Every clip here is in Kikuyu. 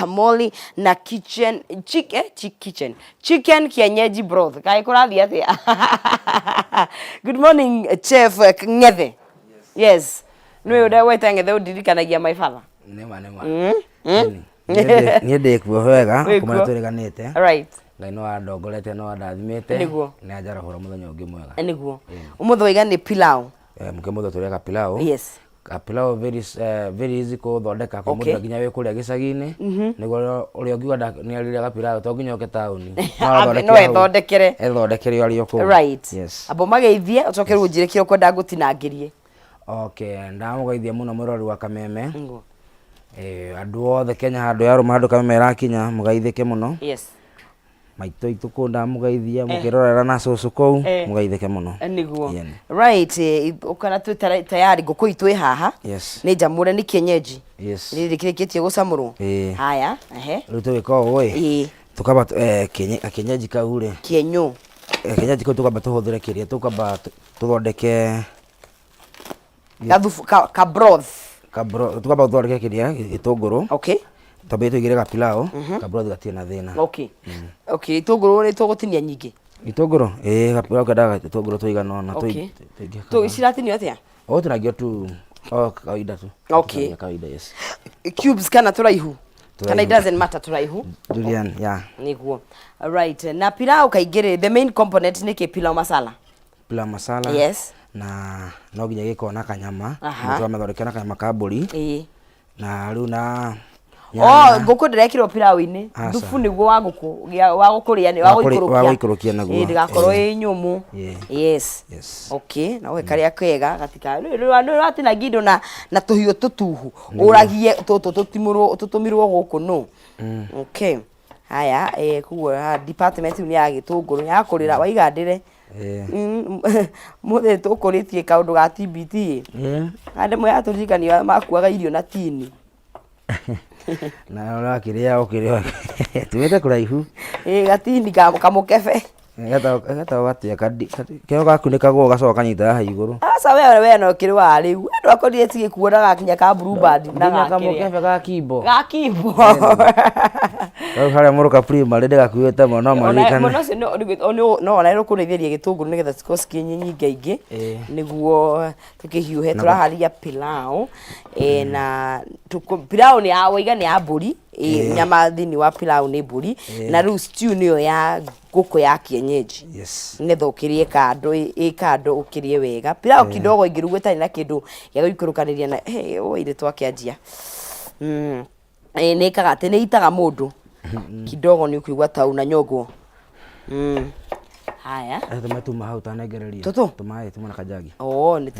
Guacamole na kitchen chicken, kitchen chicken kienyeji broth. Kaĩ kũrathiĩ atĩa? Good morning, Chef Ng'ethe. Yes, nĩwe ũrĩa weta Ng'ethe ũndirikanagia my father. Nĩma nĩma. Niĩ ndĩ kuo wega. Wĩ kuma kuo? tũrĩganĩte. Ngai no andongoretie, no andathimĩte. Nĩ anjarahũra mũthenya ũngĩ mwega. Nĩguo ũmũthĩ waiga nĩ pilau. Mũke mũthĩ tũreka pilau. Ka pilau very, very easy kũthondeka kwĩ mũndũ nginya wĩ kũrĩa gĩcagi-inĩ, nĩguo ũrĩa ũngiuga nĩ arĩrĩa pilau to nginya ũke taũni. No ethondekere. Ethondekere arĩ o kũu. Amba ũmageithie, ũcoke rĩu ũnjĩre kĩrĩa ũkwenda ngũtinangĩrie. Okay, ndamũgeithia mũno mwĩroreri wa Kameme. Andũ othe Kenya handũ yarũma, handũ Kameme ĩrakinya, mũgeithĩke mũno. Maitũ itũ kũu ndamũgeithia, mũkĩrorera na cũcũ kũu, mũgeithĩke mũno. Nĩguo. Right, ũkana twĩ tayari, ngũkũ itũ ĩ haha. Nĩ njamũre, nĩ kienyeji. Rĩrĩ kĩrĩkĩtie gũcamũrwo. Haya, ehe. Rĩu tũgĩka ũũ ĩ, tũkamba kienyeji kau rĩ. Kienyũ. Kienyeji kau tũkamba tũhũthĩre kĩrĩa, tũkamba tũthondeke gathubu ka broth. Ka broth, tũkamba tũthondeke kĩrĩa gĩtũngũrũ. Twambie tũigĩre ga pilau, ka broth gatirĩ na thĩna. Okay, itũngũrũ nĩ tũgũtinia nyingĩ? Itũngũrũ, ĩĩ, ga pilau kendaga itũngũrũ tũigana ũna. Tũingĩ kahora. Ciratinio atĩa? Ũgũtinangio tu o kawaida tu. Ũgũtinangia kawaida, yes. Cubes kana tũraihu? Kana it doesn't matter, tũraihu? Julian, yeah. Nĩguo. Right, na pilau kaingĩ rĩ, the main component nĩ kĩ? Pilau masala? Pilau masala. Na no nginya gĩkorwo na kanyama. Tũramĩthondekera na kanyama ka mbũri. Na rĩu na Oh, ngũkũ ndĩrekĩrwo pilau-inĩ? Aca. Thubu nĩguo wa ngũkũ wa gũkũrĩa nĩ wa gũikũrũkia. Wa gũikũrũkia naguo. Ĩĩ, ndĩgakorwo ĩ nyũmũ. Okay, na ũge karĩa kega gatika nĩ ũratinagia indo na tũhiũ tũtuhu, ũragie tũtũ tũtimũrwo tũtũmirwo gũkũ no. Okay. Haya, koguo haha department rĩu nĩ ya gĩtũngũrũ ya kũrĩra waiga ndĩre. Mũthĩ tũkũrĩtie kaũndũ ga TBT ĩ. Andũ amwe yatũririkania makuaga irio na tini. Na ũrakĩrĩa ũkĩrĩa tumĩte kũraihu. Ĩĩ, gatini kamũkebe. Getagwo gatĩa kĩo gakunĩkagwo gacoka kanyita haha igũrũ. Aca, we no kĩrĩ wa rĩu. We ndwakorire tigĩkuo na gakinya ka Blue Band na nginya gakĩrĩa. Kamũkebe ga kimbo. Ga kimbo. Kau harĩa mũrũka primary ndĩgakuĩte mũno no maririkane. Mwena ũcio no ona ũkũrĩithĩria gĩtũngũrũ nĩgetha cikorwo cikĩ nyingaingĩ nĩguo tũkĩhiũhe. Tũraharĩria pilau, na pilau nĩ ya waiga nĩ ya mbũri, nyama thĩinĩ wa pilau nĩ mbũri, na rĩu stew nĩyo ya ngũkũ ya kienyeji. Nĩgetha ũkĩrĩe kando, ĩ kando ũkĩrĩe wega. Pilau kidogo ĩngĩrugwo ĩtarĩ na kĩndũ gĩa gũikũrũkanĩria na hey, oi twakĩanjia. Nĩ ĩkaga atĩ nĩ itaga mũndũ kidogo, nĩ ũkũigua ta una nyongwo. Haya. Tũmaĩ tuma hau tanengereria. Tũtũ? Tũmaĩ tuma na kanjagi. Oo, nĩ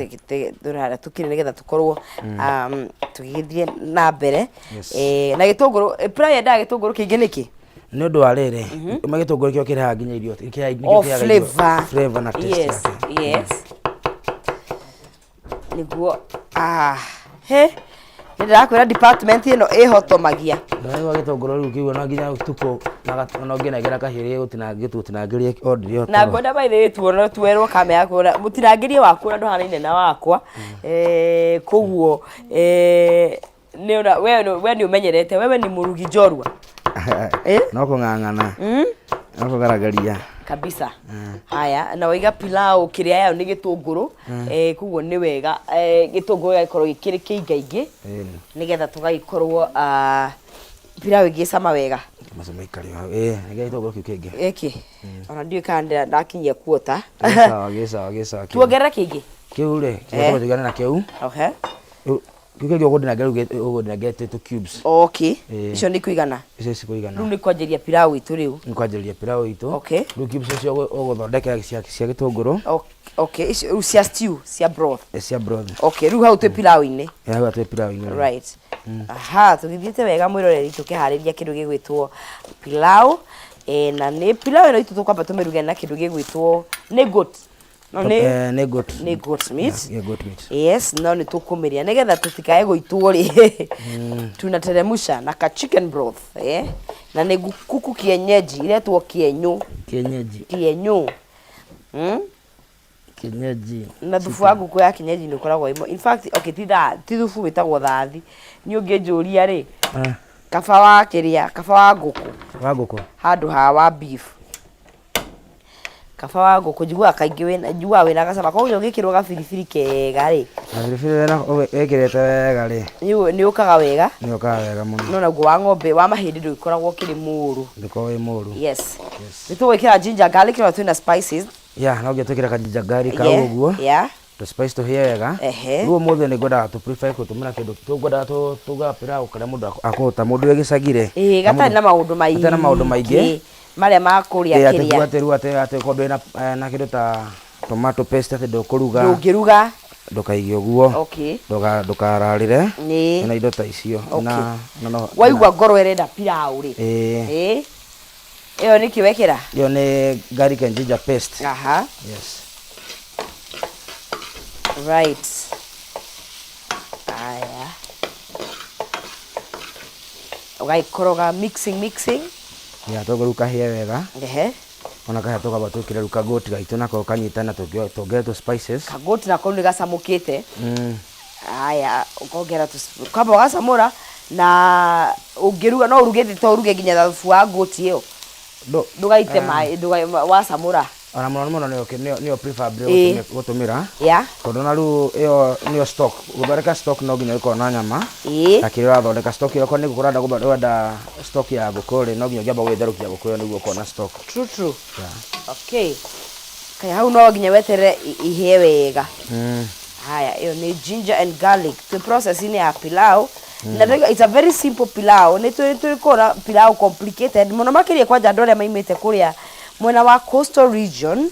tũrara tũkĩrĩ nĩgetha tũkorwo tũgĩgĩthiĩ na mbere. Na gĩtũngũrũ, pilau yendaga gĩtũngũrũ kĩingĩ nĩkĩ? Nĩ ũndũ wa rĩrĩ, ma gĩtũngũrũ kĩo kĩrehaga nginya irio nĩkĩo Oh, kĩrehaga irio flavor. Flavor na taste yake. Yes, nĩguo. Ah, he nĩ ndĩrakwĩra department ĩno ĩhotomagia. Ndĩraigua gĩtũngũrũ rĩu kĩu ona nginya ũtukũ ona ũngĩnengera kahiũ gũtinangĩrie o ndĩrĩ Na ngwenda by the way tuona tuerwo kame yakwa mũtinangĩrie waku na ndũhanaine na wakwa, koguo nĩ we nĩ ũmenyerete, wewe ni mũrugi njorua. No kũng'ang'ana, no kũgaragaria. Kabisa. Haya, na waiga pilau kĩrĩa yayo nĩ gĩtũngũrũ, koguo nĩ wega gĩtũngũrũ gĩgakorwo gĩkĩrĩ kĩingaingĩ nĩgetha tũgagĩkorwo pilau ĩgĩcama wega. Macio maikare hau, ĩĩ, nĩgetha gĩtũngũrũ kĩu kĩngĩ. Gĩkĩ ona ndiũĩ kana ndakinyia kuota. Gĩ sawa, gĩ sawa, gĩ sawa kĩu. Tuongerere kĩngĩ? Kĩu rĩ, tũigane na kĩu. Rĩu kĩu kĩngĩ ũgũndinangia rĩu ũgũndinangia tũ cubes. Icio nĩ kũigana? Icio cikũigana. Rĩu nĩ kwanjĩrĩria pilau itũ rĩu. Nĩ kwanjĩrĩria pilau itũ. Rĩu cubes icio ũgũthondeka cia gĩtũngũrũ. Okay, icio rĩu cia stew, cia broth. Cia broth. Okay, rĩu hau twĩ pilau-inĩ. Hau twĩ pilau-inĩ rĩu. Right. Aha, tũgĩthiĩte wega mwĩroreri tũkĩharĩria kĩndũ gĩgwĩtwo pilau. Na nĩ pilau ĩno itũ tũkwamba tũmĩruge na kĩndũ gĩgwĩtwo nĩ goat. No nĩ Nĩ goat. Nĩ goat meat. Yeah, goat meat. Yes, no nĩ tũkũmĩrĩa nĩgetha tũtikae gũitwo rĩ, tunateremsha na ka chicken broth, eh? Na nĩ kuku kienyeji iretwo kienyũ. Kienyeji. Kienyũ. Kienyeji. Na thubu wa ngũkũ ya kienyeji nĩ ũkoragwo wĩ in fact, okay, ti thubu wĩtagwo thathi. Niĩ ũngĩnjũria rĩ, Kaba wa kĩrĩa, kaba wa ngũkũ. Wa ngũkũ. Handũ ha wa beef. Kaba wa ngũkũ njiguaga kaingĩ wĩna njiguaga wĩna gacama koguo ũngĩkĩrwo gabiribiri kega rĩ. Gabiribiri wĩna wĩkĩrĩte wega rĩ. Nĩ ũkaga wega. Nĩ ũkaga wega mũno. No naguo wa ng'ombe wa mahĩndĩ ndũgĩkoragwo ũkĩrĩ mũũru. Ndũkoragwo wĩ mũũru. Yes. Yes. Nĩ tũgwĩkĩra ginger garlic no twĩna spices. Yeah, no nginya twĩkĩre ka ginger garlic kau ũguo. Yeah. Tũ spice tũhĩe wega. Ehe. Rĩu ũmũthĩ nĩ ngwendaga tũ prefer gũtũmĩra kĩndũ tũngwendaga tũgaga pilau karĩa mũndũ akũhota mũndũ wĩ gĩcagi rĩ. Ĩĩ gatarĩ na maũndũ maingĩ. Gatarĩ na maũndũ maingĩ. Marĩa ma kũrĩa Ĩĩ atĩ kĩrĩa. atĩ rĩu atĩ atĩ korwo ndũrĩ na na kĩndũ ta tomato paste atĩ ndũkũruga. Ndũngĩruga. Ndũkaige ũguo. Okay. Ndũkararĩre. Ĩĩ. Na indo ta icio. Okay. Na no. Waigua ngoro ĩrenda pilau rĩ. Ĩĩ. Ĩĩ. Ĩyo nĩkĩ wekĩra? Ĩyo nĩ garlic and ginger paste. Aha. Yes. Right. Aya. Ũgagĩkoroga mixing mixing. Ya toguo rĩu kahĩe wega. Ehe. Ona kahĩa tũkamba twĩkĩre rĩu kagoti gaitũ nako kanyitane tuongerere tũ spices. Kagoti nako nĩ gacamũkĩte. Aya, ũkongera tũ kwamba ũgacamũra na ũngĩruga no ũruge to ũruge nginya thubu wa ngoti ĩyo. Ndũgaite maĩ wacamũra. Ona mũno mũno nĩyo nĩyo preferably gũtũmĩra. Yeah. Tondũ na rĩu ĩyo nĩyo stock. Gũthondeka stock no nginya ũkorwo na nyama. Na kĩrĩa ũrathondeka stock ĩyo okorwo nĩ ngũkũ ũrenda ũrenda stock ya ngũkũ rĩ, no nginya ũngĩamba gũgĩtherũkia ngũkũ ĩyo nĩguo ũkona stock. True, true. Yeah. Okay. Kaya hau no nginya weterere ihĩe wega. Haya, ĩyo nĩ ginger and garlic. Twĩ process-inĩ ya pilau. Na ndauga it's a very simple pilau. Nĩ tũrĩ kuona pilau complicated mũno makĩria kwanja andũ arĩa maimĩte kũrĩa mwena wa coastal region.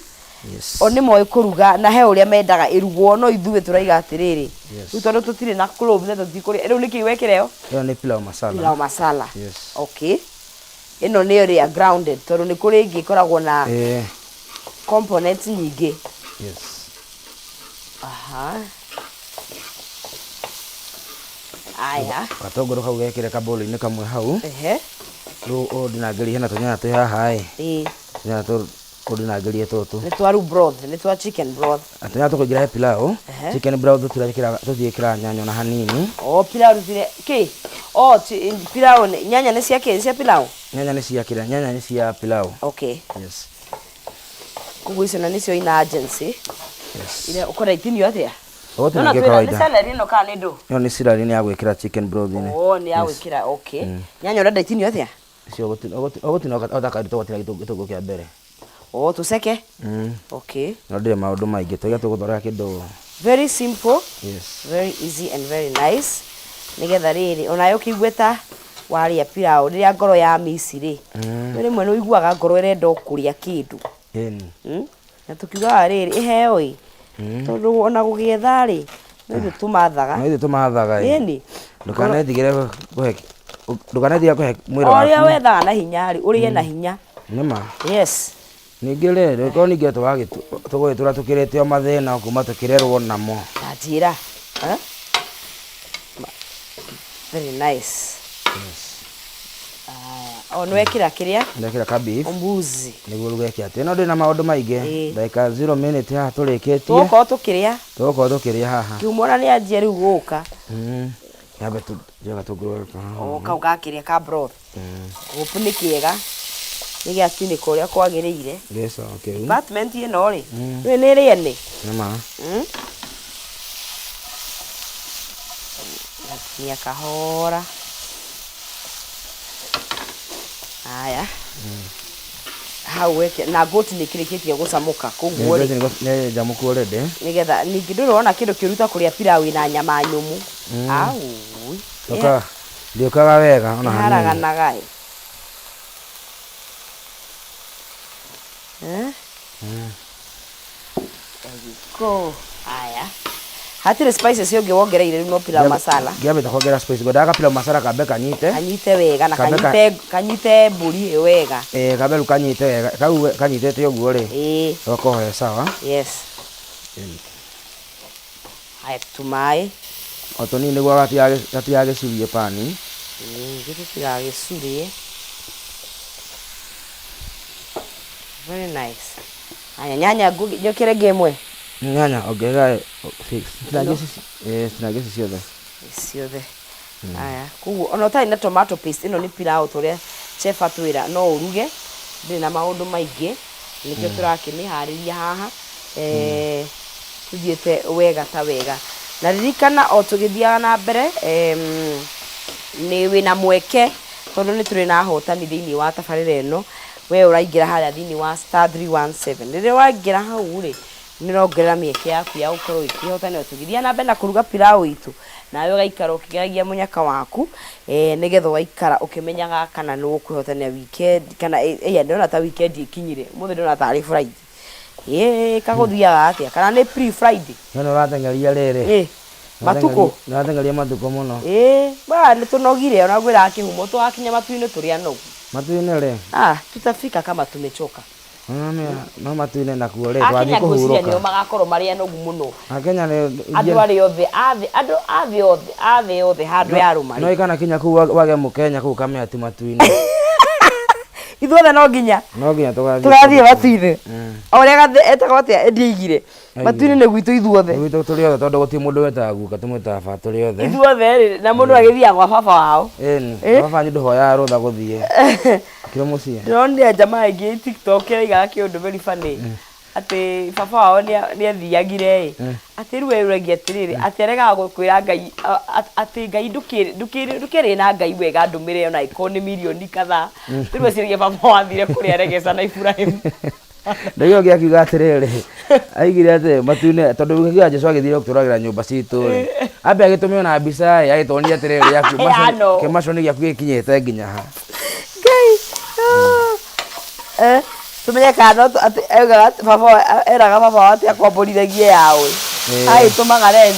Yes. O nĩ moĩ kũruga na he ũrĩa mendaga ĩrugwo no ithuĩ tũraiga atĩrĩrĩ. Yes. Rĩu tondũ tũtirĩ na cloves na tũtikũrĩa. Rĩu nĩkĩ wekĩra ĩyo? Ĩyo nĩ pilau masala. Pilau masala. Yes. Okay. Ĩno nĩyo ĩrĩa grounded tondũ nĩ kũrĩ ĩngĩ ĩkoragwo na components nyingĩ. Yes. Aha. Aya. Gatũngũrũ kau gekĩre kabũrũ-inĩ kamwe hau. Ehe. Rĩu ũndinangĩrie hena tũnyanya twĩ haha ĩ. Ĩĩ. Tũnyanya tũu ũndinangĩrie tũtũ. Nĩ twa rĩu broth, nĩ twa chicken broth. Tũnyanya tũkũingĩra he pilau. Ehe. Chicken broth tũtirekĩra tũtiĩkĩraga nyanya ona hanini. Oh, pilau tũtire kĩ? Oh, pilau nyanya nĩ cia kĩ? Nĩ cia pilau? Nyanya nĩ cia kĩrĩa? Nyanya nĩ cia pilau. Okay. Yes. Koguo icio na nĩcio ina urgency. Yes. Iria ũkwenda itinio atĩa? Ũgũtinangia No, no, twĩna- kawaida. Nĩ celery ĩno kana nĩ ndũ? Ĩyo nĩ celery nĩ ya gwĩkĩra chicken broth-inĩ. Oh, nĩ ya gwĩkĩra, okay. Nyanya ũrenda itinio atĩa? Icio ũgũtina o ta kawaida tũgũtina gĩtũngũrũ kĩa mbere. Oh, tũceke? Okay. No ndĩrĩ maũndũ maingĩ, tũiga tũgũthondeka kĩndũ. Very simple. Yes. Very easy and very nice. Nĩgetha rĩrĩ, onawe ũkĩigue ta warĩa pilau, rĩrĩa ngoro ya miss rĩ, mm. Rĩmwe nĩ ũiguaga ngoro ĩrenda o kũrĩa kĩndũ. Ĩni. Na tũkiugaga rĩrĩ, ĩheo ĩ, tondũ ona gũgĩetha rĩ, no ithuĩ tũmathaga. No ithuĩ tũmathaga ĩ. Ĩni. Ndũkanetigĩre kũhe, ndũkanetigĩre kũhe mwĩrĩ O ũrĩa waku. wethaga na hinya rĩ, ũrĩe na hinya. Nĩ ma. Yes. Ningĩ rĩ, rĩkorwo ningĩ tũgũgĩtũra tũkĩrĩte o mathĩna kuma tũkĩrerwo namo. Ta njĩra. Eh? Very nice. Yes. Aya, o nĩwekĩra kĩrĩa? Ndekĩra ka beef. Mbuzi. Nĩguo rũgeke atĩ. Ĩno ndĩrĩ na maũndũ maingĩ. Ĩĩ. Ndagĩka 0 minute haha tũrĩkĩtie. Tũgũkorwo tũkĩrĩa. Tũgũkorwo tũkĩrĩa haha. Kĩhumo ona nĩ anjia rĩu gũka. Nyambe tũnjoe gatũngũrũ gaka haha. O kau gakĩrĩa ka broth. Hope nĩ kĩega. Nĩ gĩatinĩka ũrĩa kwagĩrĩire. Gĩ sawa kĩu. Department ĩno rĩ, nĩũĩ nĩ ĩrĩ ene. Nĩ ma. Gatinia kahora. Haya. Hau weke na goat nĩ kĩrĩkĩtie gũcamũka koguo rĩ. Nĩ njamũku already. Nĩgetha ningĩ ndũrĩ wona kĩndũ kĩũru ta kũrĩa pilau ĩna nyama nyũmũ. Au. Ndũkaga ndĩũkaga wega ona hanini. Ĩharaganaga ĩ. Eh? There you go. Haya. Hatirĩ spices ũngĩ wongereire rĩu no pilau masala. Ngĩambĩte kuongerera spice ngwendaga pilau masala kambe kanyite. Kanyite wega na Kambe ka- kanyite kanyite mbũri ĩyo wega. Eh, kambe rĩu kanyite wega. Kau kanyitĩte ũguo rĩ. Ĩĩ. Gakorwo he sawa. Yes. Haya tũmaĩ. O tũnini nĩguo gatigagĩcurie pani. Ĩĩ, gĩtigagĩcurie. Very nice. Haya nyanya njũkĩre ngĩ ĩmwe. Nyanya ongerera tinangia ici ciothe. Ciothe. Aya, koguo ona ũtarĩ na tomato paste ĩno nĩ pilau ta ũrĩa chef atwĩra no ũruge, ndĩrĩ na maũndũ maingĩ, nĩkĩo tũrakĩmĩharĩria haha eh, tũthiĩte wega ta wega. Na ririkana o tũgĩthiaga na mbere nĩ wĩna mweke tondũ nĩ tũrĩ na ahotani thĩinĩ wa tabarĩra ĩno, we ũraingĩra harĩa thĩinĩ wa *317 rĩrĩa waingĩra hau rĩ, nĩ ũrongerera mĩeke yaku ya gũkorwo ũkĩhotanĩra. Tũgĩthiaga na mbere na kũruga pilau itũ, nawe ũgaikara ũkĩgeragia mũnyaka waku eh, nĩgetha ũgaikara ũkĩmenyaga kana nĩ ũkwĩhotanĩra weekend kana ĩya ndĩrona ta weekend ĩkinyire ũmũthĩ, ndĩrona tarĩ Friday. Ĩĩ, kagũthiaga atĩa? Kana nĩ pre Friday? We nĩ ũrateng'eria rĩrĩ. Ĩ matukũ. Nĩ ũrateng'eria matukũ mũno. Ĩĩ bwana, nĩ tũnogire ona ngwĩraga kĩhumo tũgakinya matu-inĩ tũrĩ anogu. Matu-inĩ rĩ? Ah, tutafika kama tumechoka. No matu-inĩ nakuo rĩ, Akenya twathiĩ ngwĩciria kũhurũka. Nĩo magakorwo marĩ anogu mũno. Akenya nĩ Andũ arĩa othe a thĩ, andũ a thĩ yothe, a thĩ yothe handũ yarũma No rĩ. ikana kinya kũu wage mũkenya kũu Kamĩatĩ matu-inĩ. Ithuothe no nginya No nginya tũgathiĩ. Tũgathiĩ matu-inĩ. O ũrĩa gathĩ etagwo atĩa Eddie aigire. Matu-inĩ nĩ gwitũ ithuothe. Nĩ gwitũ tũrĩ othe tondũ gũtirĩ mũndũ wĩtaga guka, tũmwĩtaga baba tũrĩ othe. Ithuothe rĩ, na mũndũ agĩthiaga gwa baba wao. Ĩni, Eh? baba wanyu ndũhoyaga rũtha gũthiĩ. Akĩrĩ mũciĩ. Ndĩronire jamaa ĩngĩ TikTok ĩraigaga kĩũndũ very funny atĩ baba wao nĩathiagire ĩ, atĩ rĩu eyũragia atĩrĩrĩ, atĩ aregaga kwĩra Ngai atĩ Ngai ndũkĩrĩ na Ngai wega ndũmĩre ona ĩkorwo nĩ mirioni kadhaa. Rĩu eciragia baba wao athire kũrĩa Regeca na Ibrahim. Ndaigua ũngĩ akiuga atĩrĩrĩ, aigire atĩ matu-inĩ tondũ akiuga Jesu agĩthire gũtũragĩra nyũmba citũ rĩ, ambe agĩtũmĩo na mbica ĩ, agĩtuonia atĩrĩrĩ yaku Ya no. kĩmaconi gĩaku gĩkinyĩte nginya ha. Ngai. Ah. Eh, tũmenye kana no atĩ augaga atĩ baba eraga baba wao atĩ akomborithagie yaũ. Agĩtũmaga rent.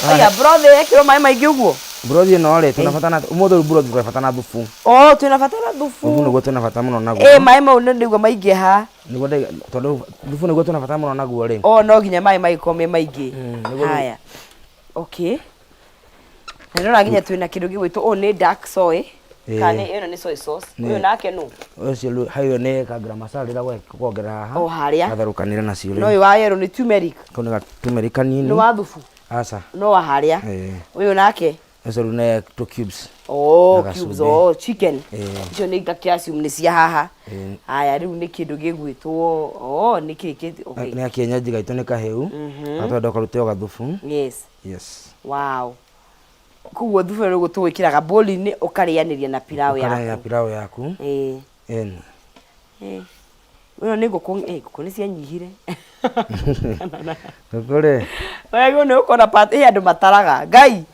Aya, broth yekĩrwo maĩ maingĩ ũguo? Broth ĩno rĩ, twĩna bata na ũmũthĩ rĩu broth twĩna bata na thubu. Oh, twĩna bata na thubu. Thubu nĩguo twĩna bata mũno naguo. Ĩ maĩ mau nĩguo maingĩha. Nĩguo ndaiga tondũ thubu nĩguo twĩna bata mũno naguo rĩ. Oh, no nginya maĩ magĩkorwo me maingĩ. Haya. Okay. Na ndĩrona nginya twĩna kĩndũ gĩgwĩtwo, ũyũ nĩ dark soy. Kana nĩ ĩno nĩ soy sauce. Ũyũ nake nũ? Ũcio rĩu hayo nĩ ka garam masala ndĩrenda kuongerera haha. O harĩa. Gatherũkanĩre nacio No ũyũ wa yellow nĩ turmeric. Kau nĩ ga turmeric kanini. Nĩ wa thubu? Aca. No wa harĩa. Ũyũ nake? Ũcio rĩu nĩ two cubes. Oh, Na cubes, gacumbĩ. oh, chicken. Ĩĩ. Icio nĩ calcium nĩ cia haha. Ĩĩ. Haya, rĩu nĩ kĩndũ gĩgwĩtwo, oh, nĩ kĩ kĩ okay. Nĩ gakienyeji gaitũ nĩ kahĩu. Na twenda ũkarute o gathubu. Yes. Yes. Wow. Koguo thubu rĩu tũgwĩkĩraga bowli-inĩ ũkarĩanĩria na pilau Ũkarĩa yaku. pilau yaku. Ĩĩ. Ĩni. Ĩĩ. Ĩno nĩ ngũkũ, ĩ ngũkũ nĩ cianyihire. Ngũkũ rĩ. Wagĩrĩirwo nĩ gũkorwo na party, he andũ mataraga. Ngai.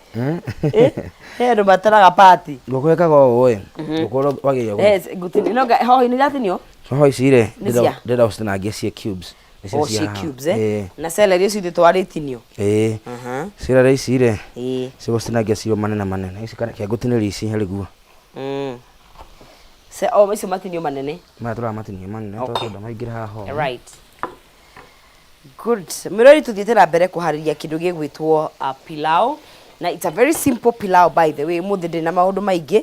He andũ mataraga party. Ngũkũ ĩkaga ũũ ĩ. Ngũkũ wagĩrĩirwo. Yes, ngũtini. No hoho nĩ iratinio? Hoho ici rĩ, Nĩ cia? ndĩrenda ũcitinangie ciĩ cubes. Nĩcio Oh, cia ciĩ haha. cubes eh? Ĩĩ. Na celery icio ithuĩ twarĩtinio. Ĩĩ. Celery ici rĩ, Ĩĩ. cigũcitinangia ciĩ manene manene. Ici kana kĩngũtinĩria ici harĩ guo. Se, oh, icio matinio manene. Maya tũramatinia manene tondũ Okay. twenda maingĩre haha hoho. Right. Good. Mwĩrori, tũthiĩte na mbere kũharĩria kĩndũ gĩgwĩtwo pilau, na it's a very simple pilau, by the way. Ũmũthĩ ndĩ na maũndũ maingĩ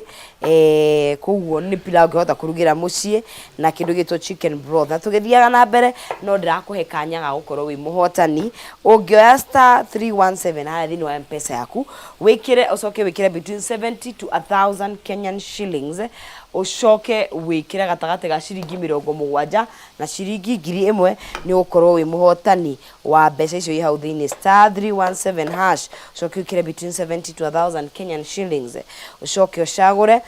koguo nĩ pilau ũngĩhota kũrugĩra mũciĩ na kĩndũ gĩtwo chicken broth. Na tũgĩthiaga na mbere no ndĩrakũhe kanya ga gũkorwo wĩ mũhotani ũngĩoya *317 harĩa thĩinĩ wa M-Pesa yaku, wĩkĩre, ũcoke wĩkĩre between 70 to 1000 Kenyan shillings, ũcoke wĩkĩre gatagatĩ ga ciringi 70 na ciringi 1000, nĩ ũgũkorwo wĩ mũhotani wa mbeca icio i hau thĩinĩ. *317#, ũcoke wĩkĩre between 70 to 1000 Kenyan shillings, ũcoke ũcagũre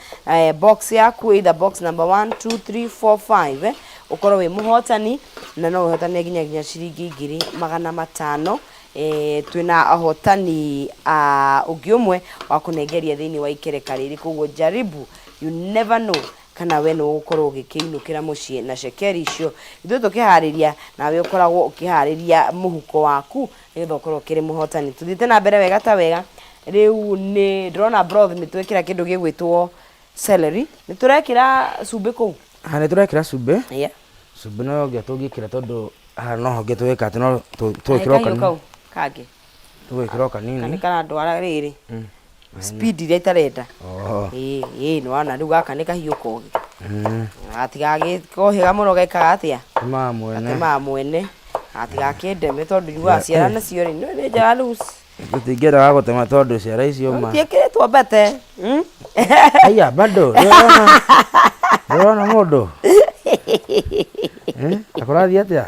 box yaku, either box number 1, 2, 3, 4, 5, ũkorwo wĩ mũhotani na no ũhotane nginya ciringi 500,000. Twĩna ahotani ũngĩ ũmwe wa kũnengeria thĩinĩ wa ikereka rĩrĩ, koguo jaribu, you never know kana we nĩ ũgũkorwo ũgĩkĩinũkĩra mũciĩ na cekeri icio. Ithuĩ tũkĩharĩria, nawe ũkoragwo ũkĩharĩria mũhuko waku nĩgetha ũkorwo ũkĩrĩ mũhotani. Tũthiĩte na mbere wega ta wega. Rĩu nĩ ndĩrona broth nĩ twekĩra kĩndũ gĩgwĩtwo celery, nĩ tũrekĩra cumbĩ kũu? Haha nĩ tũrekĩra cumbĩ. Yeah. Cumbĩ no nginya tũngĩkĩra tondũ haha no ho tũgĩka atĩ no tũgwĩkĩra o Kahiũ kanini. Kau kangĩ. Tũgwĩkĩra o Kana kanini. karandwara rĩrĩ speed iria itarenda. Oh. Ĩĩ, nĩ wona rĩu gaka nĩ kahiũ kogĩ. Gatigagĩkohĩga mũno, gekaga atĩa? Temaga mwene. Gatemaga mwene, gatigakĩndeme tondũ njiguaga ciana nacio rĩ nĩ njega rĩu. Tũtingĩenda wa gũtema tondũ ciara icio ma. Tiĩkĩrĩtwo mbete. Aya bado ndũrona ndũrona mũndũ. Eh, akũrathiĩ atĩa?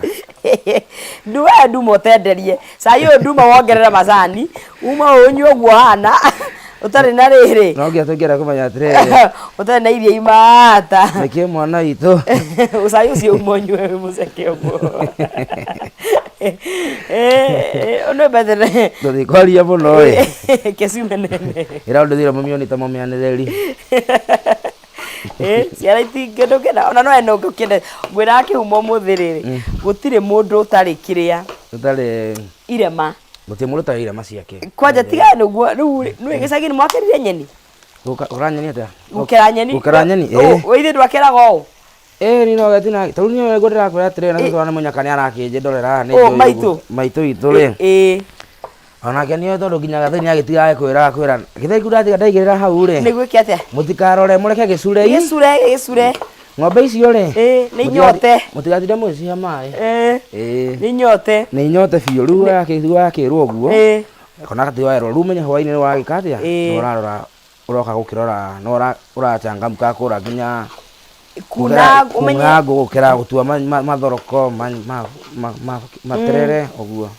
Nduwe nduma ũtenderie. Cai ũyũ nduma wongerera macani, uma ũnyue ũguo ũhana, ũtarĩ na rĩrĩ. No nginya tũngĩenda kũmenya atĩrĩrĩ. Ũtarĩ na iria imata. Nĩkĩ mwana witũ. Cai ũcio uma ũnyue wĩ mũceke ũguo. Nĩ mbethere. Tũtikwaria mũno ĩ. Kĩciume nene. Ĩra ũndũ thira mũmioni ta mũmĩanĩrĩri. Ciana itingĩndũkĩra ona no ene ũngĩkĩenda ngwĩraga kĩhumo ũmũthĩ rĩrĩ gũtirĩ mũndũ ũtarĩ kĩrĩa Ũtarĩ irema. Gũtirĩ mũndũ ũtarĩ irema ciake. Kwanja tiga nĩguo rĩu rĩ nĩũĩ gĩcagi-inĩ mwakĩrire nyeni? Gũkera nyeni atĩa? Gũkera nyeni. Gũkera nyeni ĩĩ. Ũ ithuĩ ndwakeraga ũũ? Ĩĩ niĩ no getina tarĩu niĩ nĩguo ndĩrakwĩra atĩrĩrĩ na thutha wa nĩ mũnyaka nĩ arakĩnjĩndorera haha nĩ Ũ njũĩ maitũ? ũguo. Maitũ witũ rĩ. Ĩĩ. Onake nĩoĩ tondũ nginya gatheri nĩagĩtigaga gĩkwĩra agakwĩra gĩtheri kĩu ndatiga ndaigĩrĩra hau rĩ. Nĩguo ĩke atĩa? Mũtikarore mũreke gĩcure. Gĩcure gĩcure. Ng'ombe icio rĩ. Ĩĩ nĩ nyote. Mũtigatinde mũgĩcihe maĩ. Ĩĩ. Ĩĩ. Nĩ nyote. Nĩ nyote biũ rĩu wakĩrwo ũguo. Ĩĩ. Kana gatiga werwo rĩu ũmenye hwainĩ nĩ wagĩka atĩa? Ĩĩ. Nĩ ũrarora ũroka gũkĩrora nĩ ũrachangamka kũra nginya Kuna ũmenye. Kuna ngũ gũkĩra gũtua mathoroko materere ũguo.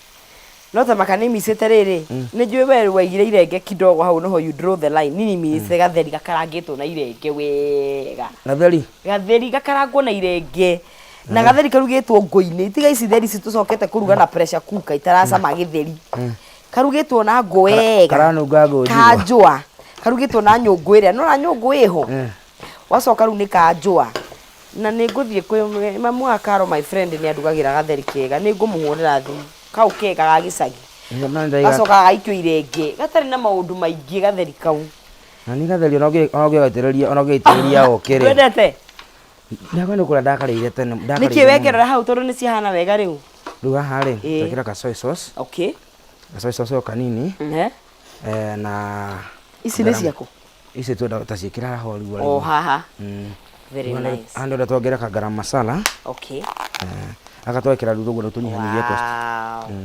No ta maka nĩ micĩte rĩrĩ nĩ njũĩ we waigire irenge kidogo hau noho you draw the line niĩ micĩte gatheri gakarangĩtwo na irenge wega. Gatheri? Gatheri gakarangwo na irenge na gatheri karugĩtwo ngũ-inĩ tiga ici theri ici tũcokete kũruga na pressure cooker itaracama gĩtheri. Karugĩtwo na ngũ wega. Karanunga ngũ njigũ. Kanjũa. Karugĩtwo na nyũngũ ĩrĩa nĩwona nyũngũ ĩho? Wacoka rĩu nĩ kanjũa. Na nĩ ngũthiĩ kwĩ mamu wa Karo my friend nĩ andugagĩra gatheri kega, nĩ ngũmũhũrĩra thimũ. Kau kega ga gĩcagi. Gacoka gagaikio irenge, gatarĩ na maũndũ maingĩ gatheri kau. Na nĩ gatheri ona ũngĩgaitĩrĩria ona ũngĩgaitĩrĩria ũkĩ rĩ. Ndwendete? Ndakwa nĩ kũrĩa ndakarĩire tene. Nĩkĩ wekĩrora hau tondũ nĩ ciahana wega rĩu? Rĩu haha rĩ, twekĩra ka soy sauce. Okay. Ka soy sauce o kanini. Na Ici nĩ ciaku? Ici twenda taciĩkĩra haha ũguo. O haha. Very nice. Haha ndĩrenda tuongerere ka garam masala. Okay. Aka twekĩra rĩu ũguo tũnyihanyihie cost. Wow.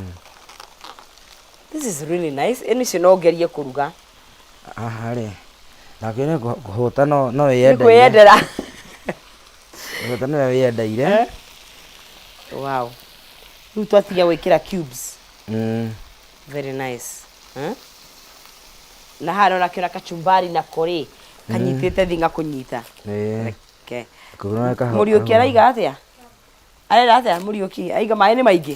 This is really nice. Ĩno icio no ngerie kũruga. Haha rĩ, nake nĩ kũhũta no no Nĩ wĩyendeire. kwĩyendera. Kũhũta nĩwe wĩyendeire. Wow. Rĩu twatiga gwĩkĩra cubes. Very nice. Eh? Na haha nona kĩona kachumbari nako rĩ kanyitĩte thinga kũnyita. Ĩĩ. Reke. Kũgũra kaho. Mũriũki araiga atĩa? Arera atĩa Mũriũki? Aiga maĩ nĩ maingĩ?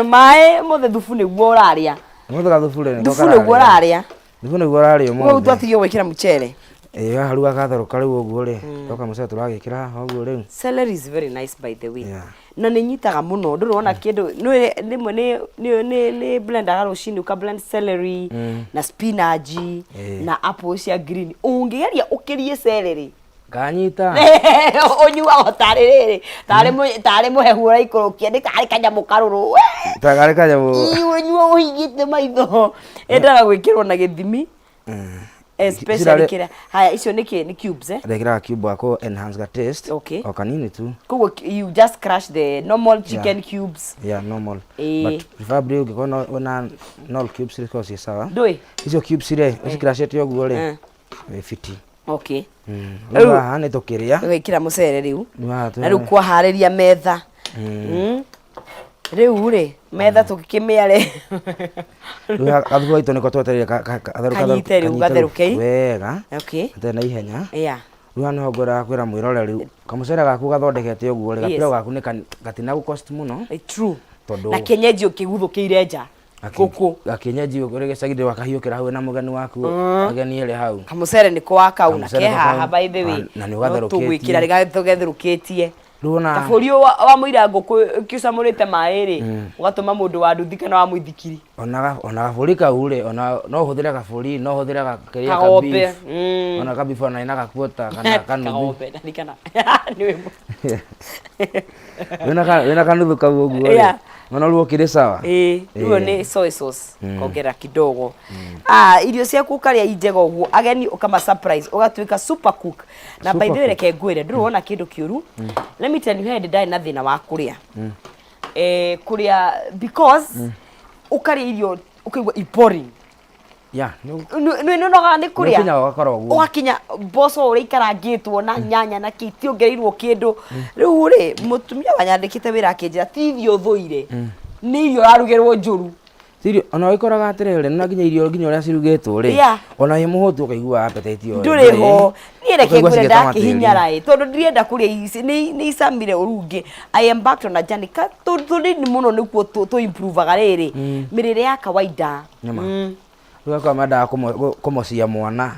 Maĩ mũthĩ thubu nĩguo ũrarĩa. Mũthĩ gathubu rĩ nĩko Thubu nĩguo kararĩa. ũrarĩa. Thubu nĩguo ũrarĩa Rĩu ũmũthĩ. twatigio gwĩkĩra mũcere. Ĩĩ haha rĩu gagatherũka rĩu ũguo rĩ. Toka mũcere tũragĩkĩra haha ũguo rĩu. Celery is very nice by the way. Yeah. Na nĩ nyitaga mũno ndũrĩ wona kĩndũ nĩ rĩmwe nĩ nĩ nĩ nĩ blendaga rũcinĩ ũka blend celery na spinach na apple cia green. Ũngĩgeria ũkĩrie celery Nganyita. Ũnyuaga tarĩ rĩrĩ tarĩ tarĩ mũhehu ũraikũrũkia nĩ karĩ kanyamũ karũrũ. Ta karĩ kanyamũ. Ũnyua ũhingĩte maitho. Endaga gwĩkĩrwo na gĩthimi. Especially kĩrĩa haya icio nĩ kĩ nĩ cubes eh? Ndekĩraga cube gako enhance ga taste. Okay. O kanini tu. Koguo you just crush the normal chicken cubes. Yeah, normal. Ĩĩ. But preferably ũngĩkorwo na normal cubes rĩ ciĩ sawa. Ndũĩ? Icio cubes rĩ, ũcicrushĩte ũguo rĩ. Wĩ fiti. Okay. Rĩu haha nĩ tũkĩrĩa. Gwĩkĩra mũcere rĩu. Rĩu haha Na rĩu kwaharĩria metha. Rĩu rĩ, metha tũgĩkĩmĩare. Rĩu haha gathubu gaitũ nĩko twetereire Kanyite rĩu, gatherũke. Wega. Okay. Gatarĩ na ihenya. Yeah. Rĩu haha nĩho ngwendaga kwĩra mwĩroreri rĩu kamũcere gaku gathondekete ũguo rĩ, Yes. gapiraũ gaku nĩ gatina gũ cost mũno. True. Tondũ Na kĩenyenji ũkĩguthũkĩire nja. Ngũkũ. Gakienyeji ũrĩ gĩcagi ndĩ wakahiũkĩra hau na mũgeni waku ageni erĩ hau. Kamũcere nĩko wakau na Kamũcere ke nĩko haha kau. by the way. Na nĩ No ũgatherũkĩtie. tũgwĩkĩra rĩgatherũkĩtie. Rĩu ona Kabũri ũyũ wa mũira ngũkũ ũkĩcamũrĩte maĩ rĩ, ũgatũma mũndũ wa nduthi kana wa mũithikiri. Ona ona gabũri kau rĩ, ona no ũhũthĩre gabũri, no ũhũthĩre kĩrĩa ka Kagombe. beef. Ona ka beef ona ĩna gakuota kana kanuthu. Kagombe, ndarikana. Nĩwe Wĩna kanuthu kau ũguo rĩ. Yeah. Ona rĩu ũkĩrĩ sawa. Ĩĩ, rĩu nĩ soy sauce kongerera kidogo. Ah, irio ciaku ũkarĩa i njega ũguo, ageni ũkama surprise, ũgatuĩka super cook. Na by the way reke ngwĩre, ndũrĩ wona kĩndũ kĩũru. Let me tell you, he hĩndĩ ndarĩ na thĩna wa kũrĩa. Eh, kũrĩa because Ũkarĩa irio ũkaigua i boring. Ya, nĩ Nĩ nĩũnogaga nĩ kũrĩa. Nĩũkinyaga ũgakora ũguo. Ũgakinya mboco ũrĩa ikarangĩtwo na nyanya na kĩ itiongereirwo kĩndũ. Rĩu rĩ, mũtumia wanyandĩkĩte wĩra akĩnjĩra ti irio ũthũire, nĩ irio ũrarugĩrwo njũru. Ti irio, ona wĩkoraga atĩrĩrĩ, nĩ nginya irio nginya ũrĩa cirugĩtwo rĩ, ona wĩ mũhũtu ũkaigua appetite ĩyo ndũrĩ ho. Niĩ reke ngwĩre ndakĩhinyara ĩ, tondũ ndirenda kũrĩa ici, nĩ icamire ũru ngĩ. I embarked on a journey, ka tũnini mũno nĩkuo tũ improve aga rĩrĩ, mĩrĩre ya kawaida. Nĩma. Rĩu akorwo mendaga kũmocia mwana.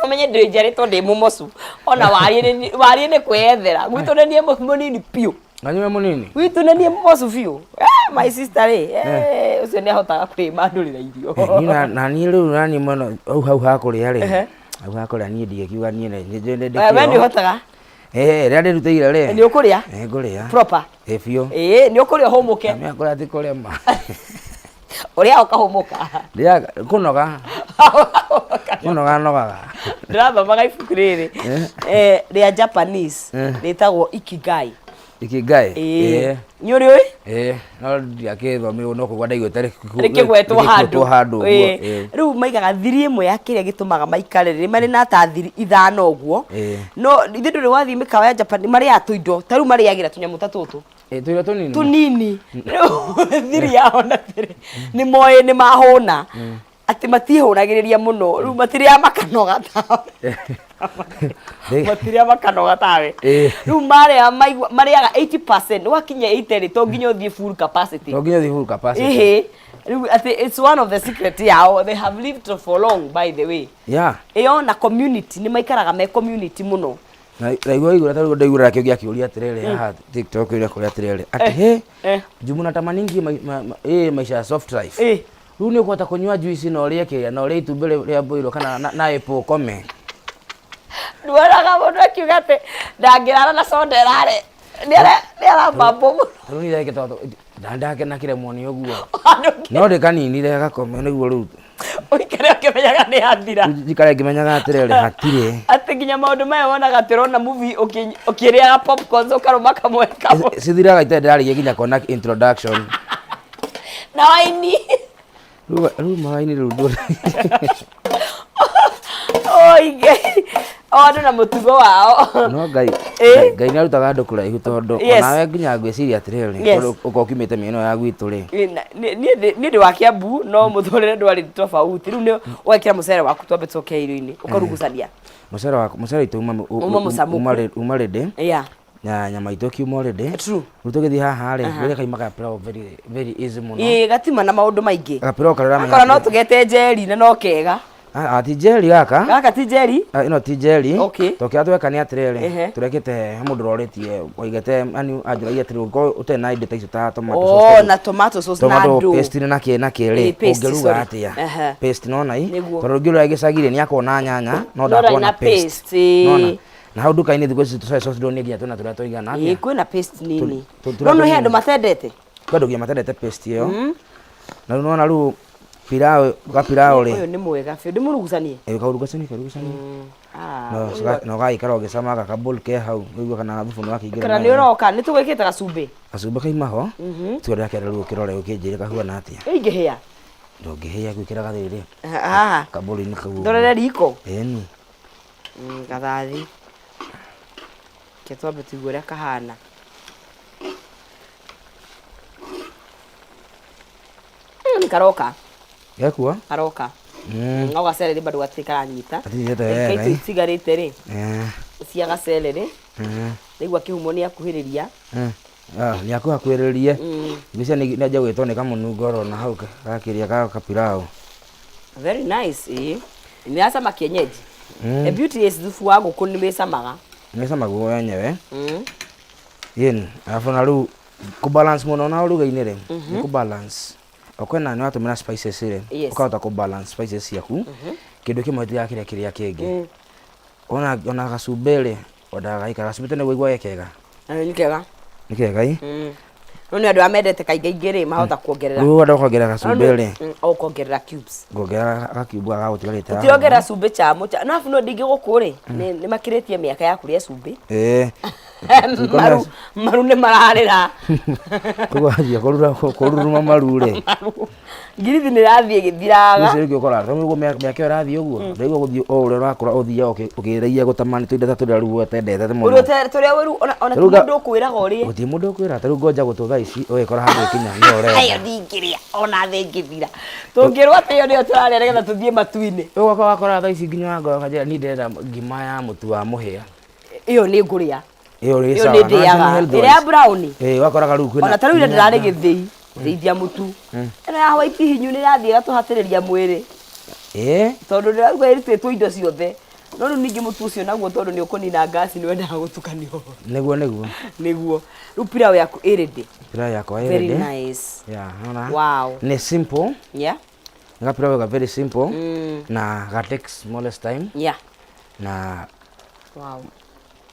No menye ndĩ njarĩtwo ndĩ mũmocu, ona wariĩ nĩ kwĩyethera, gwitũ nĩ niĩ mũnini biũ. Na nĩwe mũnini? Gwitũ nĩ niĩ mũmocu biũ. My sister rĩ, ũcio nĩ ahotaga kwĩmandũrĩra irio. Niĩ na niĩ rĩu na niĩ mũno hau hau ha kũrĩa rĩ, hau ha kũrĩa niĩ ndingĩkiuga niĩ nĩ njũĩ nĩ We nĩ ndĩkĩo. ũhotaga? Eh, rĩrĩa ndĩrutĩire rĩ. Nĩ ũkũrĩa? Nĩ ngũrĩa. Proper? Ĩ biũ. Ĩĩ, nĩ ũkũrĩa ũhũmũke. Na kũrĩa ti kũrema. Ũrĩaga ũkahũmũka. Ndĩaga kũnoga. Kũnoga nogaga. Ndĩrathomaga ibuku rĩrĩ rĩa Japanese rĩtagwo Ikigai. Ikigai? Ĩĩ. Nĩ ũrĩũĩ? Ĩĩ, no ndiakĩthomeirwo no kũigua ndaiguĩte rĩkĩgwetwo handũ. Handũ ũguo. Ĩĩ. Rĩu maigaga thiri ĩmwe ya kĩrĩa gĩtũmaga maikare rĩ, marĩ na ta thiri ithano ũguo. No ithuĩ ndũrĩ wathiĩ mĩkawa ya Japan, marĩaga tũindo, ta rĩu marĩagĩra tũnyamũ ta tũtũ. Ĩ, tũirio tũnini. Tũnini. Rĩu thiri yao na thiri nĩ moĩ nĩ mahũna. Atĩ matiĩhũnagĩrĩria mũno, rĩu matirĩaga makanoga tawe. Matirĩaga makanoga tawe. Rĩu marĩa maigua marĩaga 80%, wakinya 80 rĩ, to nginya ũthiĩ full capacity. To nginya ũthiĩ full capacity. Ĩhĩ. Rĩu atĩ it's one of the secret yao, they have lived for long by the way. Ĩyo na community, nĩ maikaraga me community mũno. Na naigua igũrũ ta ndaigua kĩũria akĩũria atĩrĩrĩ haha TikTok ĩrĩa kũrĩa atĩrĩrĩ atĩ he juu mnatamaningi maisha ya soft life. Rĩu nĩ ũkũhota kũnyua juice na ũrĩe kĩrĩa na ũrĩe itumbĩ rĩa boilo kana na apple ũkome. Nduonaga mũndũ akiuga atĩ ndangĩrara na soda ĩrarĩ nĩ arambambwo mũno. Rĩu niĩ ndagĩka tondũ ndakĩremwo nĩ ũguo. No ndĩkaninire gakome nĩguo rĩu. Ũikare ũkĩmenyaga nĩ yathira. Njikare ngĩmenyaga atĩrĩrĩ hatirĩ. Atĩ nginya maũndũ maya wonaga atĩ ũrona movie ũkĩrĩaga popcorns ũkarũma kamwe kamwe. Cithiraga itarĩ ndĩrarĩkia nginya kuona introduction. Na waini. Rĩu rĩu mawaini rĩu ndũ. Oi Ngai. O andũ na mũtugo wao. No Ngai Ngai nĩ arutaga andũ kũraihu tondũ onawe nginya ngwĩciria atĩrĩrĩ tondũ ũkorwo ũkiumĩte mĩena ĩyo ya gwitũ rĩ. Niĩ ndĩ wa Kiambu no mũtũrĩre ndwarĩ tofauti. Rĩu nĩ ũgekĩra mũcere waku twambe tũcoke irio-inĩ ũkarugucania. Mũcere waku mũcere witũ uma mũcamũku. Uma ready. Yeah. Na nyama itũ ĩkiuma already. True. Rĩu tũgĩthiĩ haha rĩ, rĩrĩa kaima ka pilau very very easy mũno. Ĩĩ gatima na maũndũ maingĩ. Gapilau karĩa ũramenya. Akora no tũgete njeri na no kega. Ah, ti njeri gaka. Gaka ti njeri? Ah, ĩno ti njeri. Okay. To kĩrĩa tweka nĩ atĩrĩrĩ, tũrekĩte he mũndũ ũrorĩtie oigĩte yani anjũragia atĩrĩrĩ ũngĩkorwo ũtarĩ na indo ta icio ta tomato sauce. Oh, na tomato sauce na ndũ. Tomato paste na kĩ na kĩ rĩ, ũngĩruga atĩa? Paste nona i. Tondũ ũngĩrora gĩcagi rĩ, nĩ akona nyanya no ndakona paste. Nona. Na hau nduka-inĩ thikũ ici soy sauce ndũronire nginya twĩna tũrĩa tũigana atĩa? Ĩĩ kwĩna paste nini. No no he andũ matendete. Kwĩ andũ nginya matendete paste ĩyo. Na rĩu nĩwona rĩu pilau gapilau rĩ. Ũyũ nĩ mwega biũ ndĩmũrugucanie. Ĩĩ kaurugucanie kaurugucanie. Na ũgagĩikara ũgĩcamaga gaka bowl ke hau ũigue kana thubu nĩ wakĩingĩra. Kana nĩ ũroka nĩ tũgwĩkĩrĩte gacumbĩ. Gacumbĩ kaima ho. Tiga ndĩrakĩenda rĩu ũkĩrore ũkĩnjĩre kahuana atĩa. Ingĩhĩa. Ndũngĩhĩa ngwĩkĩra gathĩrĩ. Haha. Kabowl-inĩ kau. Ndorere riko. Ĩni. Gathathi. Reke twambe tũigue ũrĩa kahana. Nĩ karoka. Gekua? Karoka. No gacereri bado gatirĩ karanyita. Gatinyitĩte Ndagĩka wega, icio eh. itigarĩte rĩ, cia gacereri, ndaigua kĩhumo nĩ akuhĩrĩria. Ah, nĩ akuhakuhĩrĩrie. Ngwĩciria nĩ anjia gwĩtwo nĩ kamũnungo oro na hau gakĩrĩa ga kapilau. Very nice, ĩĩ. Nĩ yacama kienyeji. The beauty is thubu wa ngũkũ nĩ wĩcamaga. Nĩ wĩcamaga wenyewe. Ĩni, arabu na rĩu kũ balance mũno na ũruga-inĩ rĩ, nĩ kũ balance. Okorwo nĩ watũmĩra spices rĩ, ũkahota kũ balance spices ciaku, kĩndũ kĩmwe gĩtigakĩre kĩrĩa kĩngĩ. Ona ona gacumbĩ rĩ, wendaga gaikara gacumbĩ tene ũiguaga ge kega. Nĩ kega. Nĩ kega ĩ? No nĩ andũ arĩa mendete kaingaingĩ rĩ, mahota kuongerera. Rĩu wenda kuongerera gacumbĩ rĩ? Ũkongerera cubes. Nguongerera gakiubu gaka gagũtigarĩte haha. Ũtirongerera cumbĩ chamu. No arabu no ndingĩ gũkũ rĩ, nĩ makĩrĩtie mĩaka ya kũrĩa cumbĩ. Ĩĩ. Maru maru nĩ mararĩra. Koguo wanjia kũruruma maru rĩ. Maru. Ngirithi nĩ ĩrathiĩ ĩgĩthiraga. Ũcio rĩngĩ ũkoraga tondũ nĩguo mĩaka ĩyo ĩrathiĩ ũguo ndaigua gũthiĩ o ũrĩa ũrakũra ũthiaga ũkĩragia gũtamani tũindo ta tũrĩa rĩu we ũtendete mũno. Ũrĩa tũrĩa ũru ona ti Rĩu mũndũ ũkwĩraga ũrĩe. Gũtirĩ mũndũ ũkwĩra ta rĩu ngonja gũtũ thaa ici ũgĩkora handũ ĩkinya nĩyo ũrenda. Ĩyo ndingĩrĩa ona thĩ ĩngĩthira. Tũngĩrwo atĩ ĩyo nĩyo tũrarĩa nĩgetha tũthiĩ matu-inĩ. Rĩu ũgoka wakora thaa ici nginya wangora ũkanjĩra niĩ ndĩrenda ngima ya mũtu wa mũhĩa. Ĩyo nĩ ngũrĩa. Ĩyo ĩ Ĩyo sawa. nĩ Na ndĩaga. health Ĩrĩa ya wise. brown. Ĩĩ wakoraga rĩu kwĩna Ona ta rĩu ira nginya ndĩrarĩ gĩthĩi thĩithia mũtu. Ĩno ya white hinyu nĩ ĩrathiĩ ĩgatũhatĩrĩria mwĩrĩ. Ĩĩ. Tondũ ndĩrauga ĩrutĩtwo indo ciothe. No rĩu ningĩ mũtu ũcio naguo tondũ nĩ ũkũnina ngasi nĩ wendaga gũtukanio. Nĩguo nĩguo. Nĩguo. Rĩu pilau yaku ĩ ready. Pilau yakwa ĩ Very ready. nice. Yeah, nona. Wow. Nĩ simple. Yeah. Nĩ gapilau ga very simple. Na ga takes smallest time. Yeah. Na Wow.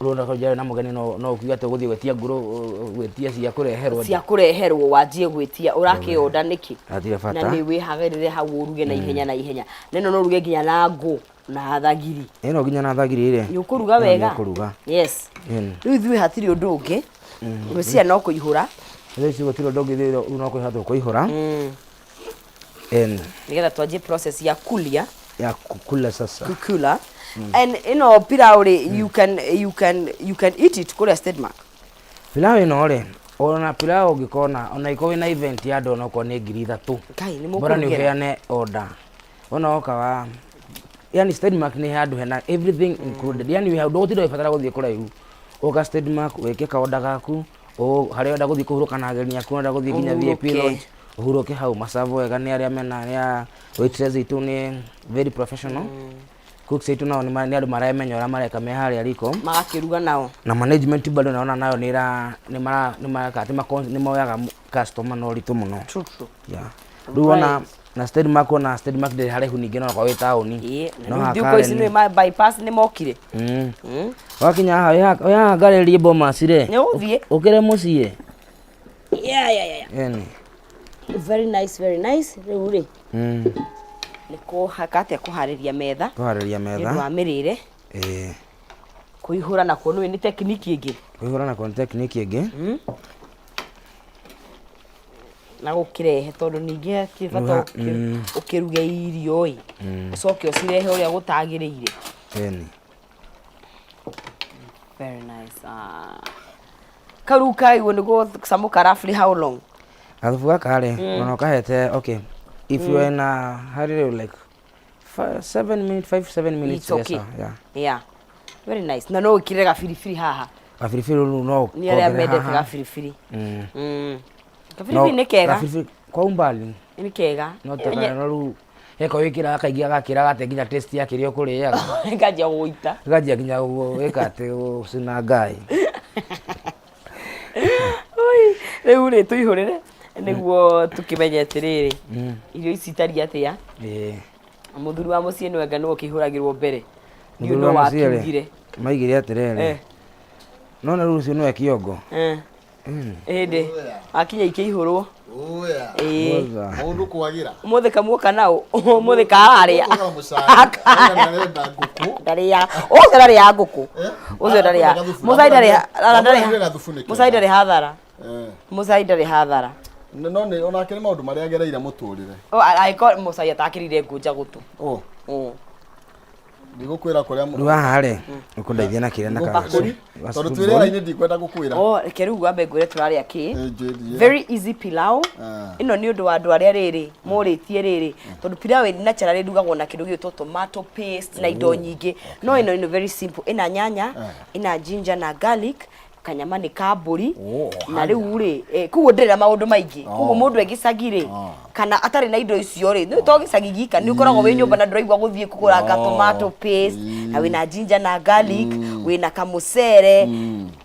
Rũna kũnjara na mũgeni no no ũkiuga atĩ ũgũthiĩ gwĩtia ngũrũ gwĩtia cia kũreherwo. Cia kũreherwo wanjie gwĩtia ũrakĩonda nĩkĩ? Hatirĩ bata. Na nĩ wĩhagĩrĩre hau ũruge na ihenya na ihenya. Na ĩno no ũruge nginya na ngũ na thagiri. Ĩno nginya na thagiri rĩ. Nĩ ũkũruga wega. Nĩ ũkũruga. Yes. Rĩu ithuĩ hatirĩ ũndũ ũngĩ. Ngwĩciria no kũihũra. Rĩu ici gũtirĩ ũndũ ũngĩ ithuĩ no kũihũra tũkũihũra. And Nĩgetha twanjie process ya kulia. Ya kukula sasa. Kukula. And ĩno pilau rĩ, you can eat it kũrĩa Stedmark. Pilau ĩno rĩ, ona pilau ũngĩkona ona ĩkorwo wĩna event ya andũ onokorwo nĩ 3000. Ngai nĩ Bora nĩ mũkũrugĩra. ũheane order. Wona woka wa yani Stedmark nĩ handũ hena everything included. Yani wĩ hau ndũgũtinda ũgĩbatara gũthiĩ kũraihu. Ũka Stedmark wĩke kaorder gaku, harĩa ũrenda gũthiĩ kũhurũka na ageni aku, ũrenda gũthiĩ nginya VIP Ũhurũke. lounge, ũhurũke hau maserve wega nĩ arĩa mena arĩa waitress aitũ nĩ very professional. Cooks aitũ nao nĩ andũ maremenya ũrĩa mareka me harĩa riko. Magakĩruga nao. Na management bado naona nayo nĩ ĩra nĩ mara nĩ mareka atĩ nĩ moyaga customer na ũritũ mũno. True, true. Yeah. Rĩu ona na Stedmark ona Stedmark ndĩrĩ haraihu ningĩ no okorwo wĩ taũni. Ĩĩ, na No rĩu haha thikũ ici Karen- nĩ ma bypass nĩ mokire. Wakinya haha wĩ haha ngarĩrie Bomas rĩ. Nĩ ũgũthiĩ. Ũkĩre mũciĩ. Yeah. Ĩni. Very nice, very nice. Rĩu rĩ, nĩ kũhaka atĩa kũharĩria metha. Kũharĩria Nĩ metha. ũndũ wa mĩrĩre. Ĩĩ. Kũihũra nakuo nĩ technique ĩngĩ. Kũihũra nakuo nĩ technique ĩngĩ. Na gũkĩrehe tondũ ningĩ hakĩrĩ bata ũkĩruge irio ĩ, ũcoke ũcirehe ũrĩa gũtagĩrĩire. Ĩni. Very nice. Ah. Kau rĩu kaigwo nĩ gũcamũka roughly how long? Gathubu gaka rĩ, ona ũkahete okay. If you are in a hurry like 7 minutes, 5 7 minutes. It's okay. Yes, yeah. Yeah. Very nice. Na no wĩkĩre gabiribiri haha. Gabiribiri rĩu no Nĩ arĩa ũkongerera mendete haha. gabiribiri. No, Gabiribiri nĩ kega. Gabiribiri kwa umbali. Nĩ kega. No tokana no rĩu heko wĩkĩraga kaingĩ agakĩraga atĩ nginya taste ya kĩrĩa ũkũrĩaga. Nganjia gũita. Ganjia nginya gwĩka atĩ gũcina ngai. Oi, rĩu rĩ tũihũrĩre nĩguo tũkĩmenye atĩrĩrĩ irio ici itariĩ atĩa. Ĩĩ. Mũthuri wa mũciĩ nĩwe anga nĩwe ũkĩihũragĩrwo mbere. Ndiũĩ Mũthuri nũ wa mũciĩ rĩ, wakiugire. Maigire atĩrĩrĩ. No na rĩu ũcio nĩwe kĩongo. Ĩndĩ akinya ikĩihũrwo. Oya. Ĩĩ. Mũtha. Mũndũ kwagĩra. Ũmũthĩ kamuoka nao ũmũthĩ kararĩa. Ũkoraga mũcai. Arenda ngũkũ. Ndarĩa. Ũcio ndarĩa ngũkũ. Eh? Ũcio ndarĩa. Akwenda gathubu. Mũcai ndarĩa. Akwenda gathubu nĩ kega. Mũcai ndarĩ hathara. Eh. Mũcai ndarĩ hathara. No nĩ onake nĩ maũndũ marĩa agereire mũtũrĩre. Oh, angĩkorwo mũcai atakĩrire ngũnja gũtũ. Oh, Mm. ndigũkwĩra kũrĩa Rĩu haha rĩ, ũkũndeithia na kĩrĩa na Ngũkũri. Tondũ twĩ rĩera-inĩ ndikwenda gũkwĩra. Oh, reke rĩu wambe ngwĩre tũrarĩa kĩ. Eh, njĩrie. Very easy pilau. Ah. Ĩno nĩ ũndũ wa andũ arĩa rĩrĩ morĩtie rĩrĩ tondũ pilau naturally ĩrugagwo na kĩndũ gĩgwĩtwo tomato paste na indo nyingĩ no ĩno ĩno very simple, ĩna nyanya, ĩna ginger na garlic, kanyama nĩ ka mbũri. Oh, Na rĩu rĩ koguo ndĩrĩ na maũndũ maingĩ, koguo mũndũ e gĩcagi rĩ kana atarĩ na indo icio rĩ, nĩ to gĩcagi gika nĩ ũkoragwo wĩ nyũmba na ndũraigua gũthiĩ kũgũra ka tomato paste, na wĩna ginger na garlic, wĩna kamũcere,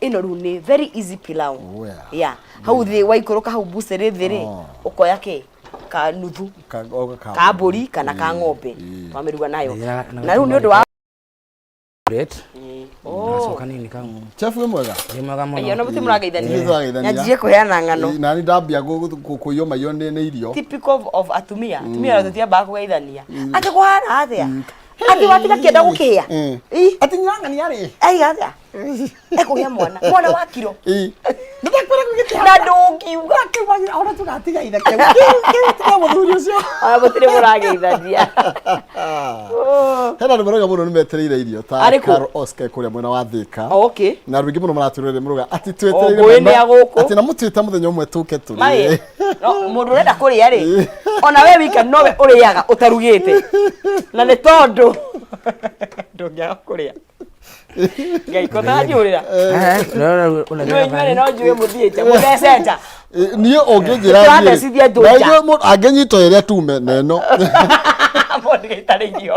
ĩno rĩu nĩ very easy pilau. Oh, yeah. Yeah, hau thĩ waikũrũka hau bucĩrĩ thĩ rĩ, Oh. ũkoya kĩ ka nuthu o, ka ka mbũri kana ka ng'ombe, twamĩruga nayo. Na Na rĩu nĩ ũndũ wa Great. Oh. Gacoka nini kau. Chef wĩ mwega? Nĩ mwega mũno. Ayo, na mũtirĩ mũrageithania. Ithuĩ tũrageithania. Nyanjie kũheana ng'ano. Ĩ, nani ndambia kũiywo maiyo nĩ irio. Typical of atumia. Atumia mm. Tũtiambaga kũgeithania atĩ kũhana atĩa. Atĩ watiga kĩenda gũkĩhĩa. Ĩ. Atĩ nyina rĩ. Aiga atĩa? Ekũgĩa mwana. Mwana wa kiro. Ĩ. Nĩndakwĩra gũgĩtĩa. Na ndũngiuga. Kiuga ona tũgatiga ithe kĩu. Kĩu tiga mũthuri ũcio. Ona mũtirĩ mũrageithania. Hena andũ marauga mũno nĩ metereire irio ta Arĩkũ? Carol Oscar kũrĩa mwena wa Thika. Oh, okay. Na andũ aingĩ mũno maratwĩrorere marauga atĩ O, twetereire ngũĩ na- nĩ ya gũkũ. atĩ na mũtwĩte mũthenya ũmwe tũke tũrĩe. Maĩ, no, mũndũ ũrenda kũrĩa rĩ, ona we wika nowe ũrĩaga ũtarugĩte. Na nĩ tondũ ndũngĩaga kũrĩa. Ngai ko tanjũrĩra. Inyuĩ inyuerĩ no njuĩ mũthiĩ nja, mũthece nja. Niĩ ũngĩnjĩra Tũrathecithia andũ nja. Angĩnyita ĩrĩa tume na ĩno Mũndũ gĩtarĩ irio.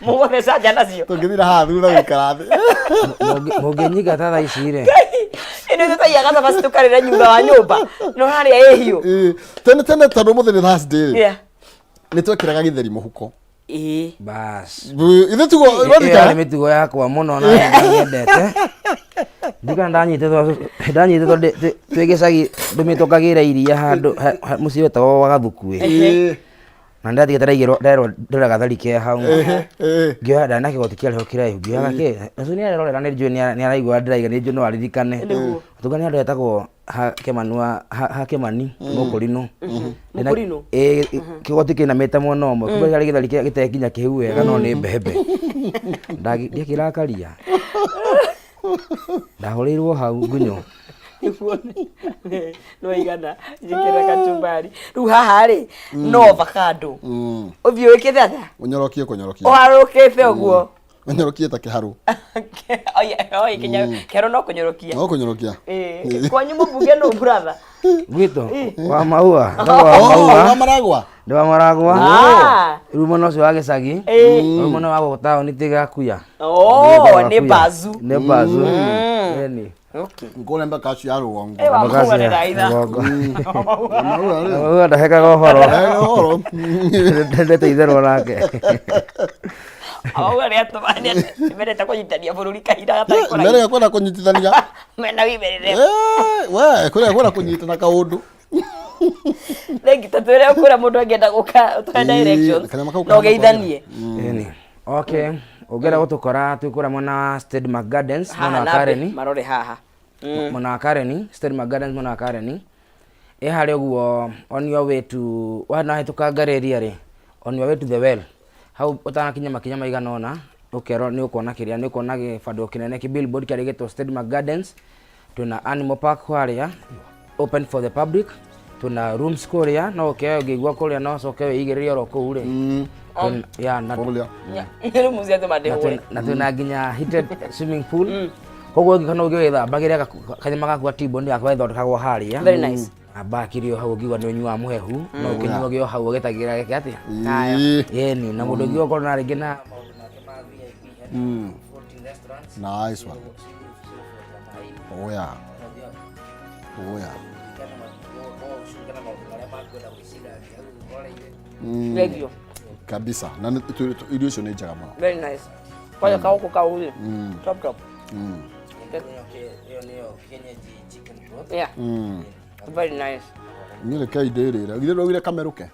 Mũgũtheca nja nacio. tũngĩthira haha thutha gũikara thĩ. Mũngĩnyingata thaa ici rĩ Ĩno tũtaiyaga cabaci tũkarĩra nyumba wa nyũmba. No harĩa ĩ hiũ. Ĩ, Tene tene tondũ ũmũthĩ nĩ Thursday rĩ Yeah. nĩ twekĩraga gĩtheri mũhuko. Ĩĩ. bas Ithe tugo ĩyo yarĩ ũraririkana? mĩtugo yakwa mũno na nyendete ndikana ndanyitĩtwo ndanyitĩtwo twĩ gĩcagi ndũmĩtwo ngagĩre iria handũ mũciĩ wetagwo wa Gathukuĩ Ĩ, na ndatigĩte ndaigĩrwo nderwo ndĩra gatheri ke hau ĩ, ĩ. ngĩoya ndarĩ na kĩgoti kĩarĩ ho kĩraihu ngĩoya gakĩ nacio nĩ arerorera nĩ njũĩ nĩ araigua ndĩraiga nĩ njũĩ no aririkane tuga nĩ andũ etagwo ha Kĩmani wa ha Kĩmani Mũkũrinũ Ndĩna- Mũkũrinũ? Ĩ, kĩgoti kĩinamĩte mwena ũmwe kumbe kĩarĩ gĩtheri gĩtekinya kĩhu wega no nĩ mbembe ndakĩrakaria ndahũrĩirwo hau ngunyo Nĩguo no igana njĩkĩra kachumbari. Rĩu haha rĩ no avocado. Ũthiĩ wĩkĩte atĩa? Ũnyorokie kũnyorokia. Ũharũkĩte ũguo. Ũnyorokie ta kĩharũ. Oi oi kinya kero no kũnyorokia. No kũnyorokia. Ĩ, kwanyu mũmbunge nũ brother? Gwitũ wa maua ndagwo wa Oh, maua wa maragwa. ndĩ wa maragwa Ah. rĩu mwena ũcio wa gĩcagi Ĩ. rĩu mwena wa gũkũ taũni tigakuya Oh, nĩ bazu. nĩ bazu Ĩni. Okay. Ngũrĩa mbaka cia rũgongo. Ĩ, wa Mbaka maua cia nĩ raitha. rũgongo. Wa maua rĩ. Maua ndahekaga ũhoro Eh, ũhoro. ndendete itherũ nake Auga nĩ atũma nĩ mendete kũnyitania bũrũri kahinda gatarĩ kũraihu. Merega kwenda kũnyitithania. Mena wimerere. Eh, we kũrĩa kwenda kũnyitana kaũndũ. Thengi ta twĩre kũrĩa mũndũ angĩenda gũka ũtũhe Ĩ, directions kanyama kau na ũgeithanie. Ĩni. Okay, ũngĩenda gũtũkora twĩ kũrĩa mwena wa Stedmark Gardens mwena Haha wa na Kareni marore haha. Mwena wa Kareni Stedmark Gardens mwena wa Kareni ĩ harĩa ũguo on your way to wanahĩtũka Ngareria rĩ on your way to the well hau ũtanakinya makinya maigana ũna ũkerwo nĩ ũkuona kĩrĩa nĩ ũkuona gĩbandĩko kĩnene kĩ billboard kĩandĩkĩtwo Stedmark Gardens. Twĩna animal park harĩa open for the public, twĩna rooms kũrĩa no ũke ũngĩigua kũrĩa no ũcoke wĩigĩrĩre oro kũu rĩ. Yeah, na Kũrĩa. Rĩu mũciĩ atĩ mandĩhũre. na twĩna nginya heated swimming pool koguo ũngĩkorwo no ũngĩwĩthambagĩra kanyama gaku ga T-bone gaku gagĩthondekagwo harĩa. Very nice. Amba kiri o hau ũngiuga nĩ ũnyuaga mũhehu no ũkĩnyuage o hau ũgĩtagĩra gĩke atĩa. Ĩ, Ĩni na mũndũ ũngĩ ũkorwo na rĩngĩ na maũndũ make ma VIP hena 14 restaurants. Nice one. Oh yeah. Oh yeah. Thank Kabisa. Na irio icio nĩ njega mũno. Very nice. Kwanja kaũkũ kau rĩ. Top top. Ĩyo nĩyo kienyeji chicken broth. Yeah. Very nice. Niĩ rekei ndĩrĩre. Githĩ ndwaugire kamerũke?